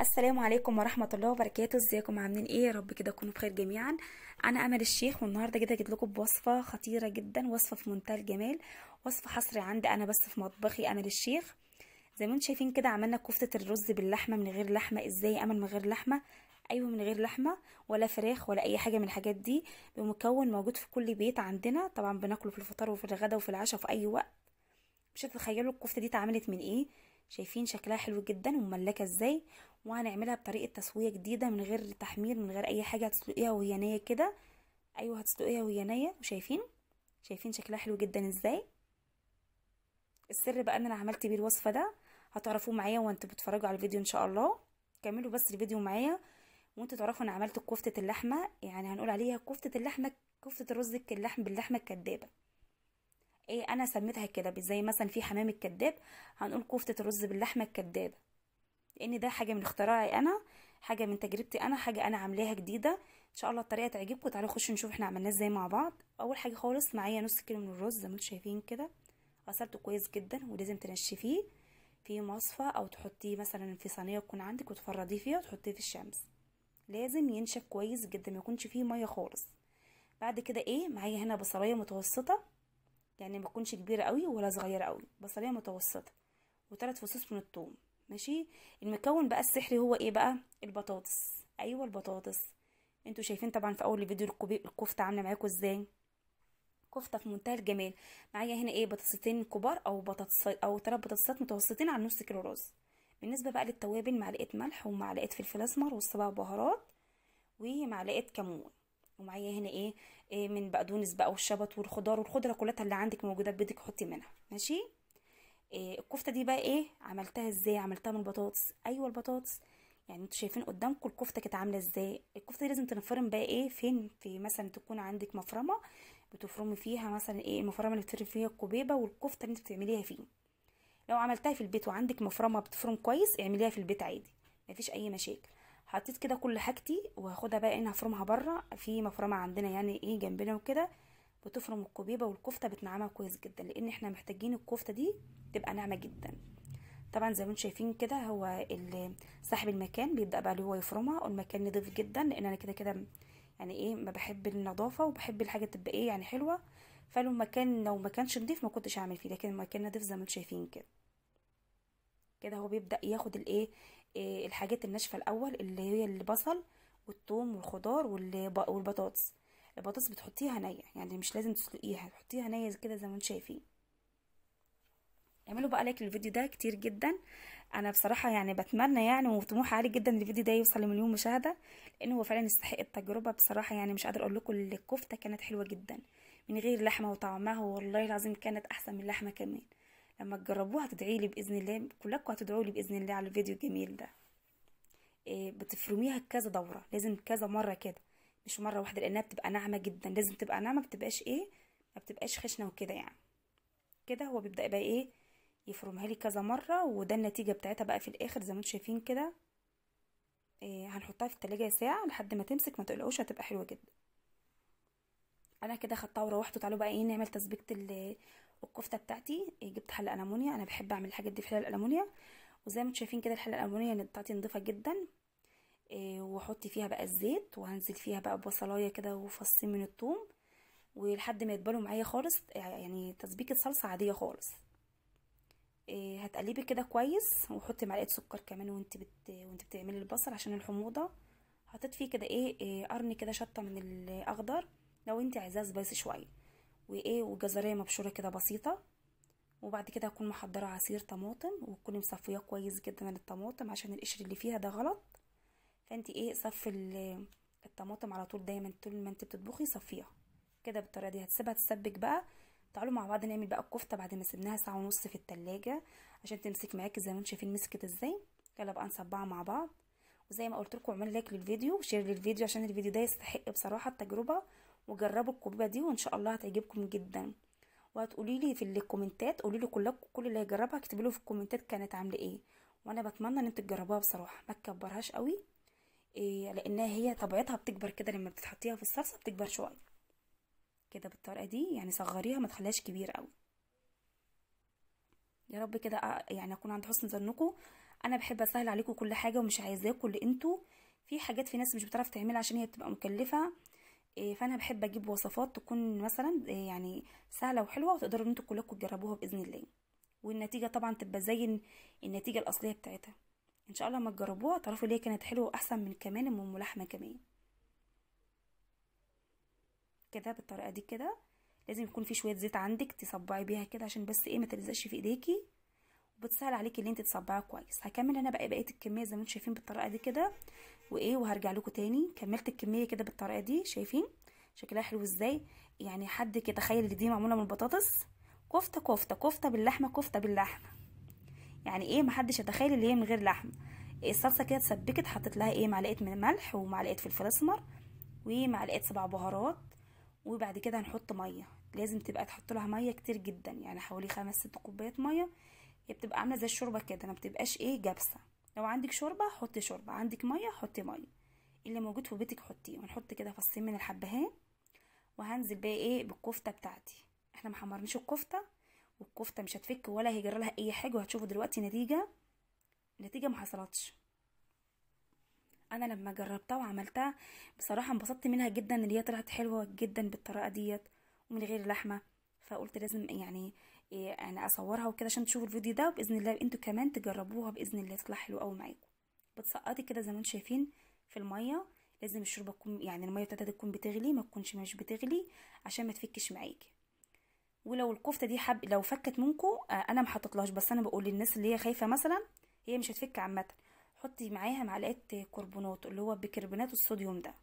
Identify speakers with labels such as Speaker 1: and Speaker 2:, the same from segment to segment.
Speaker 1: السلام عليكم ورحمة الله وبركاته. ازيكم عاملين ايه؟ يا رب كده تكونوا بخير جميعا. انا امل الشيخ، والنهارده كده جيت لكم بوصفه خطيرة جدا، وصفه في منتهى الجمال، وصفه حصري عندي انا بس في مطبخي امل الشيخ. زي ما انتم شايفين كده عملنا كفته الرز باللحمه من غير لحمه. ازاي امل من غير لحمه؟ ايوه من غير لحمه ولا فراخ ولا اي حاجة من الحاجات دي، بمكون موجود في كل بيت عندنا، طبعا بناكله في الفطار وفي الغدا وفي العشاء وفي اي وقت. مش هتتخيلوا الكفتة دي اتعملت من ايه. شايفين شكلها حلو جدا ومملكه ازاي، وهنعملها بطريقة تسويه جديدة من غير تحمير من غير اي حاجة. هتسلقيها وهي نيه كده، ايوه هتسلقيها وهي نيه. وشايفين شايفين شكلها حلو جدا ازاي. السر بقى ان انا عملت بيه الوصفة ده هتعرفوه معايا وانتوا بتتفرجوا على الفيديو ان شاء الله. كملوا بس الفيديو معايا وانتوا تعرفوا انا عملت كفته اللحمة، يعني هنقول عليها كفته اللحمة، كفته الرز اللحم باللحمه الكدابه. ايه انا سميتها كده، زي مثلا في حمام الكداب هنقول كفته الرز باللحمه الكدابه، لان ده حاجة من اختراعي انا، حاجة من تجربتي انا، حاجة انا عاملاها جديدة. ان شاء الله الطريقة تعجبكم. تعالوا خشوا نشوف احنا عملناه ازاي مع بعض. اول حاجة خالص معايا نص كيلو من الرز زي ما انتم شايفين كده، غسلته كويس جدا، ولازم تنشفيه في مصفى او تحطيه مثلا في صينية تكون عندك وتفرديه فيها وتحطيه في الشمس. لازم ينشف كويس جدا، ما يكونش فيه مية خالص. بعد كده ايه معايا هنا بصلايه متوسطه، يعني ما تكونش كبيرة قوي ولا صغيرة قوي، بصلايه متوسطه، وثلاث فصوص من الثوم. ماشي. المكون بقى السحري هو ايه بقى؟ البطاطس. ايوه البطاطس. انتوا شايفين طبعا في اول الفيديو الكفتة عامله معاكم ازاي، كفته في منتهى الجمال. معايا هنا ايه بطاطستين كبار او بطاطس او 3 بطاطسات متوسطين على نص كيلو رز. بالنسبة بقى للتوابل، معلقه ملح ومعلقة فلفل اسمر وسبع بهارات ومعلقة كمون. ومعايا هنا ايه من بقدونس بقى والشبت والخضار والخضره كلها اللي عندك موجودة في بيتك حطي منها. ماشي. إيه الكفتة دي بقى ايه عملتها ازاي؟ عملتها من البطاطس. ايوه البطاطس، يعني انتوا شايفين قدامكم الكفتة كانت عامله ازاي. الكفتة دي لازم تنفرم بقى ايه فين، في مثلا تكون عندك مفرمه بتفرمي فيها مثلا ايه المفرمه اللي بتفرمي فيها الكوبيبه والكفته اللي انت بتعمليها فيه. لو عملتها في البيت وعندك مفرمه بتفرم كويس اعمليها في البيت عادي، مفيش اي مشاكل. حطيت كده كل حاجتي وهاخدها بقى ايه هفرمها بره في مفرمه عندنا يعني ايه جنبنا وكده، بتفرم الكوبيبه والكفته بتنعمها كويس جدا، لان احنا محتاجين الكفتة دي تبقى ناعمة جدا. طبعا زي ما انتم شايفين كده هو صاحب المكان بيبدا بقى اللي هو يفرمها، والمكان نضيف جدا، لان انا كده كده يعني ايه ما بحب النظافة وبحب الحاجة تبقى ايه يعني حلوة. فلو المكان لو ما كانش نضيف ما كنتش هعمل فيه، لكن المكان نضيف زي ما انتم شايفين كده. كده هو بيبدا ياخد الايه الحاجات الناشفه الاول اللي هي البصل والثوم والخضار والبطاطس. البطاطس بتحطيها نيه، يعني مش لازم تسلقيها، تحطيها نيه كده زي ما انتم شايفين. اعملوا بقى like للفيديو ده كتير جدا. انا بصراحة يعني بتمنى يعني وطموحي عالي جدا الفيديو ده يوصل لمليون مشاهده، لانه هو فعلا يستحق التجربة بصراحة. يعني مش قادرة اقول لكم الكفتة كانت حلوة جدا من غير لحمه، وطعمها والله العظيم كانت احسن من اللحمة كمان. لما تجربوها هتدعي لي باذن الله، كلكم هتدعوا لي باذن الله على الفيديو الجميل ده. إيه بتفرميها كذا دوره، لازم كذا مرة كده، مش مرة واحدة، لانها بتبقى ناعمة جدا. لازم تبقى ناعمة، ما بتبقاش ايه ما بتبقاش خشنه وكده. يعني كده هو بيبدا بقى ايه يفرمها لي كذا مرة، وده النتيجة بتاعتها بقى في الاخر زي ما انتم شايفين كده. إيه هنحطها في التلاجة ساعة لحد ما تمسك، ما تقلقوش هتبقى حلوة جدا. انا كده خدتها وروحت. تعالوا بقى ايه نعمل تسبيكه الكفتة بتاعتي. إيه جبت حله المونيا، انا بحب اعمل الحاجات دي في حله الالومنيا، وزي ما انتم شايفين كده الحلة الالومنيا بتاعتي نضيفه جدا. إيه واحط فيها بقى الزيت، وهنزل فيها بقى بصلايه كده وفصين من الثوم، ولحد ما يتبلوا معايا خالص، يعني تسبيكه صلصه عادية خالص. إيه هتقلبي كده كويس، وحطي معلقه سكر كمان وانت بتعملي البصل عشان الحموضة. حطيت فيه كده ايه قرن كده شطه من الاخضر لو انت عايزاه spicy شوية، وايه وجزريه مبشوره كده بسيطة. وبعد كده هكون محضرة عصير طماطم، وتكوني مصفيه كويس جدا للطماطم عشان القشر اللي فيها ده غلط. فانت ايه صفي الطماطم على طول، دايما طول ما انت بتطبخي صفيها كده بالطريقة دي. هتسيبها تسبك بقى. تعالوا مع بعض نعمل بقى الكفتة بعد ما سيبناها ساعة ونص في التلاجة عشان تمسك معاكي زي ما انتم شايفين مسكت ازاي. يلا بقى نصبعها مع بعض. وزي ما قلت لكم اعملوا like للفيديو و share للفيديو عشان الفيديو ده يستحق بصراحة التجربة، وجربوا الكوبيبه دي وان شاء الله هتعجبكم جدا. وهتقولي لي في الكومنتات، قولي لي كلكم كل اللي هيجربها اكتبوا له في الكومنتات كانت عامله ايه. وانا بتمنى ان انتوا تجربوها بصراحة، ما تكبرهاش قوي إيه، لانها هي طبيعتها بتكبر كده لما بتحطيها في الصلصه بتكبر شوية كده بالطريقة دي، يعني صغريها ما تخليهاش كبيرة قوي. يا رب كده يعني اكون عند حسن ظنكم. انا بحب اسهل عليكم كل حاجة ومش عايزاكم اللي انتوا في حاجات في ناس مش بتعرف تعملها عشان هي بتبقى مكلفة. فانا بحب اجيب وصفات تكون مثلا يعني سهلة وحلوه، وتقدروا ان انتوا كلكم تجربوها باذن الله، والنتيجة طبعا تبقى زي النتيجة الاصلية بتاعتها ان شاء الله. ما تجربوها تعرفوا ليه كانت حلوة واحسن من كمان ام لحمه كمان. كده بالطريقة دي كده لازم يكون في شوية زيت عندك تصبعي بيها كده عشان بس ايه ما تلزقش في ايديكي، وبتسهل عليكي ان انت تصبعي كويس. هكمل انا بقى بقية الكمية زي ما انتم شايفين بالطريقة دي كده وايه، وهرجع لكم تاني. كملت الكمية كده بالطريقة دي، شايفين شكلها حلو ازاي؟ يعني حد كده تخيل ان دي معمولة من البطاطس، كفته كفته كفته باللحمه كفته باللحمه، يعني ايه محدش يتخيل اللي هي من غير لحمه. الصلصه كده اتسبكت، حطيت لها ايه معلقه من ملح ومعلقة فلفل اسمر ومعلقة 7 بهارات، وبعد كده هنحط مية. لازم تبقى تحط لها مية كتير جدا، يعني حوالي 5-6 كوبايات مية. هي بتبقى عامله زي الشوربة كده، ما بتبقاش ايه جابسه. لو عندك شوربة حطي شوربة، عندك مية حطي مية، اللي موجود في بيتك حطيه. ونحط كده فصين من الحبهان، وهنزل بقى ايه بالكفته بتاعتي. احنا ما حمرناش الكفتة، والكفته مش هتفك ولا هيجرى لها اي حاجة، وهتشوفوا دلوقتي نتيجة ما حصلتش. انا لما جربتها وعملتها بصراحة انبسطت منها جدا، اللي هي طلعت حلوة جدا بالطريقة ديت ومن غير لحمه. فقلت لازم يعني إيه انا اصورها وكده عشان تشوفوا الفيديو ده، وباذن الله انتوا كمان تجربوها باذن الله تطلع حلوة قوي معاكم. بتسقطي كده زي ما انتم شايفين في المية. لازم الشوربة تكون يعني المية بتاعتها تكون بتغلي، ما تكونش مش بتغلي عشان ما تفكش معاكي. ولو الكفتة دي حب لو فكت منكم، انا ما حطيتلهاش، بس انا بقول للناس اللي هي خايفة مثلا هي مش هتفك عامة، حطي معاها معلقه كربونات اللي هو بيكربونات الصوديوم ده.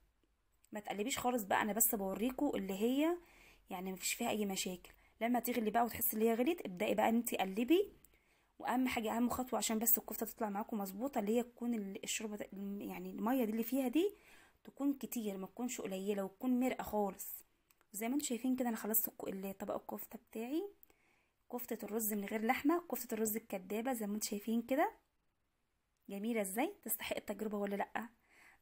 Speaker 1: ما تقلبيش خالص بقى، انا بس بوريكم اللي هي يعني مفيش فيها اي مشاكل. لما تغلي بقى وتحسي ان هي غليت، ابدأي بقى انت قلبي. واهم حاجة اهم خطوة عشان بس الكفتة تطلع معاكم مظبوطة، اللي هي تكون الشوربة يعني المية دي اللي فيها دي تكون كتير، ما تكونش قليله، وتكون مرقه خالص. زي ما انتم شايفين كده انا خلصت طبق الكفتة بتاعي، كفته الرز من غير لحمه، كفته الرز الكدابه زي ما انتم شايفين كده، جميلة ازاي، تستحق التجربة ولا لا؟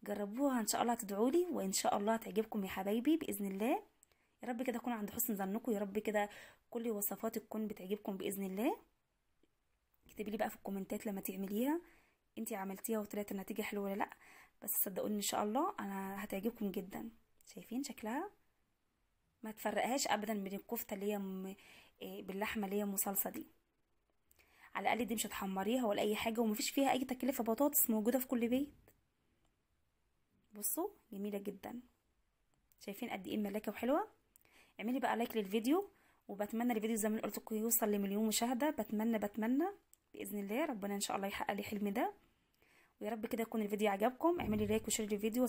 Speaker 1: جربوها ان شاء الله هتدعولي، وان شاء الله هتعجبكم يا حبايبي باذن الله. يا رب كده اكون عند حسن ظنكم، يا رب كده كل وصفاتي تكون بتعجبكم باذن الله. اكتبي لي بقى في الكومنتات لما تعمليها انتي عملتيها وطلعت النتيجة حلوة ولا لا، بس صدقوني ان شاء الله انا هتعجبكم جدا. شايفين شكلها؟ ما تفرقهاش ابدا من الكفتة اللي هي باللحمه اللي هي مصلصه دي. على الاقل دي مش هتحمريها ولا اي حاجة، ومفيش فيها اي تكلفة، بطاطس موجودة في كل بيت. بصوا جميلة جدا، شايفين قد ايه ملاكه وحلوه. اعملي بقى like للفيديو، وبتمنى الفيديو زي ما قلت لكم يوصل ل1,000,000 مشاهده. بتمنى باذن الله ربنا ان شاء الله يحقق لي حلمي ده، ويا رب كده يكون الفيديو عجبكم. اعملي like و share للفيديو.